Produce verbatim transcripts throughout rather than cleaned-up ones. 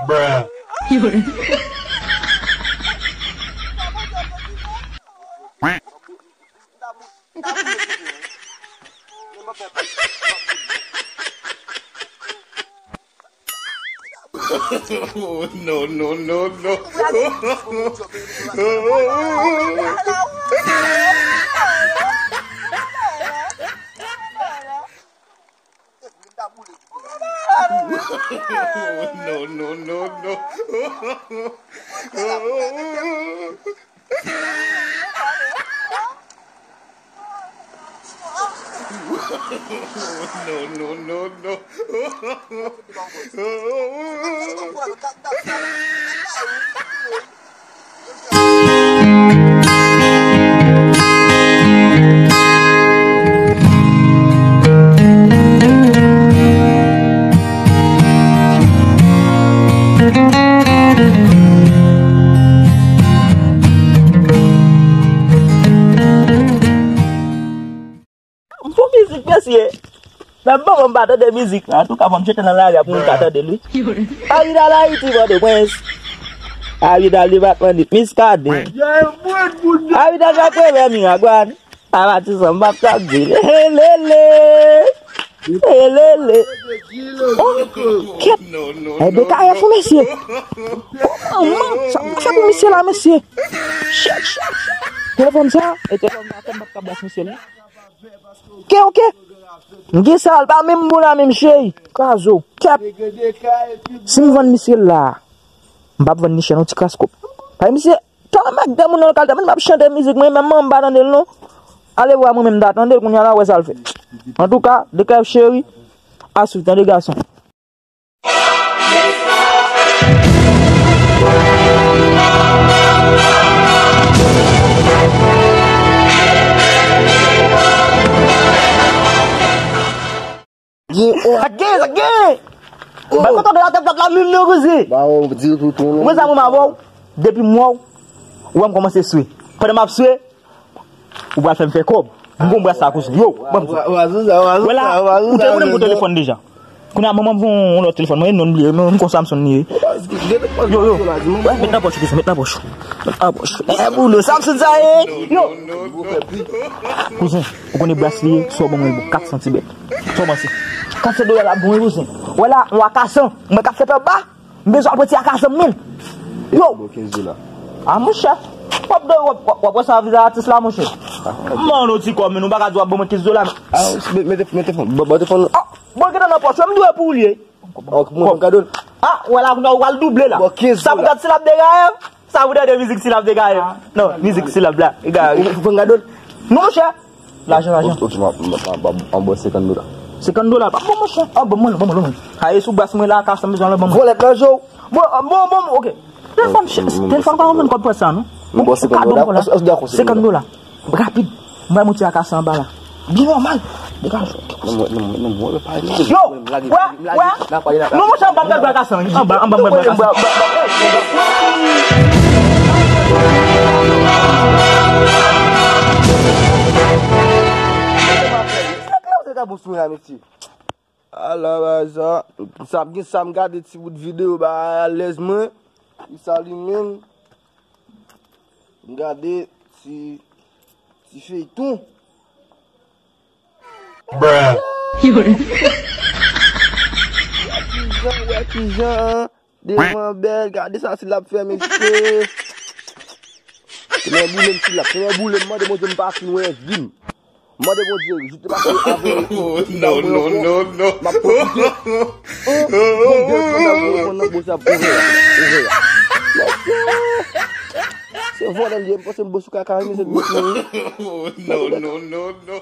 Bruh. No, no, no, no. No, no, no, no. No, no, no, no. M fè mizik, mesye. Nan moman m pa tande mizik la, antouka, fò m chante nan lari a pou moun ka tande l, wi. Avid al Ayiti, Pòtoprens. Avid al depatman Nip, Miskaden. Avid al Jakmèl, Miragwàn. A Matisan, m p ap tande l. Helele. Helele. Oh, kèt. E Bekaya fou, mesye. Oh, manman, sa, sa pou misye la, mesye. Shit, shit, shit. Telefòn sa, e telefòn sa, fè m p ap ka bas misye la. Ok, ok. M gen sa, l pa menm bon la, menm cheri. Krazo. Kèt. Si m vann misye la, m p ap vann ni chèn, yon ti kras kòb. Paske misye, tèlman m ak de moun nan lokal, tèlman m ap chante mizik mwen, menm mwen m pa tande l non. Ale vwa mwen menm m ta tande l, kounye a la, wè sa l fè. Antouka, D K F cheri, a swiv, tande gason. Sa gen, sa gen! Ba kontan de la tèt plat la menm non, koze. Ba, ou di tou, tou, non. Ou wè sa mwen avè w? Depi m wè w, ou wè m kòmanse swe. Pandan m ap swe, ou pral fè m fè kòb. M gon bras la, koze. Yo, ban m sa. Wè la, ou te konnen m gon telefòn deja. Kounye a, manman m voye yon lòt telefòn. Mwen, non, m bliye. Non, m kon Samsung li ye. Yo, yo. Wè, met nan pòch, koze, met nan pòch. Met nan pòch. Eh, boulo, Samsung sa ye. Yo. Kouzen, ou konnen bras li ye, sa w ban mwen l bon, kat san ti bèt. Sa w panse? Kat san dola la bon, wi, kouzen. Wè la, yon akasan. Mwen k ap fèt anba. M bezwen al pran ti akasan m, men. Yo. Bon, kenz dola. A, monchè. W ap, w ap, w ap, w ap wè sa viza atis la, monchè. Mano ti kòb, men nou pa ka di w ap ban mwen kenz dola, men. A, mete, mete fon. Bon, mete fon. A, bon, gentan nan pòch, m dwe pou ou l ye. Ok, mwen fè m kado l. A, wè la, kounye a ou pral double la. Bon, kenz dola. Sa pou gad si l ap degaye. Sa pou tande mizik si l ap degaye. Non, mizik si l ap la. Degaye. Ou, ou fè m kado l? Non, monchè. Lajan, lajan. Ok, m ap, m ap, m ap, m ap ba w senkant dola. Senkant dola, pa bon, monchè. A, ban mwen, ban mwen, ban mwen. A, e sou bras mwen la, ka san bezwen la, ban mwen. Vòlèt nan je w. Bon, bon, bon, ok. Telefòn, telefòn pa konn kòb pran sa, non. M ba w senkant dola. Senkant dola. Rapid. M bay mouti a kase anba la. Byen nòmal. Degaje. Non, non, non, non, non, pa gen. Yo, wè, wè. Non, monchè, anba m pral bwè kase anba, anba m pral bwè kase. Ala, sa, sa, gen sa m gade ti bout videyo ba alèz mwen. Li sa li menm. M gade ti, ti feyton. Bruh. Wè kijan, wè kijan devan bèl, gade sa si l ap fè, mesye. Tèlman boule m si l ap, tèlman boule m, mande Bondye m pa fin wè vi m. Mande Bondye, joute pase avè non, non, non, non. M ap pwofite. Bondye, Bondye ap reponn nan bòs ap ouvè a, ouvè a. Mesye, se vòlè l ye, m panse m bo sou kaka, mesye, mesye. Non, non, non, non.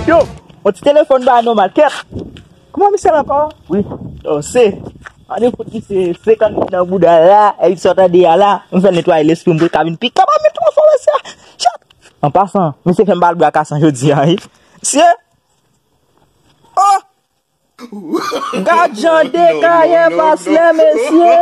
Yo, yon ti telefòn ba nòmal, kèt. Kòman misye la ankò? Wi. Yo, se. Ane fout misye senkant goud nan bouda la, e sa w tande a la, m fè l netwaye lespri m pou l ka vin pi kapab vin transfòme sa. Chat! An pasan, misye fè m ba l bwa kasan jodi a, wi. Misye! Oh! Gad jan dekaye pas lè, mesye!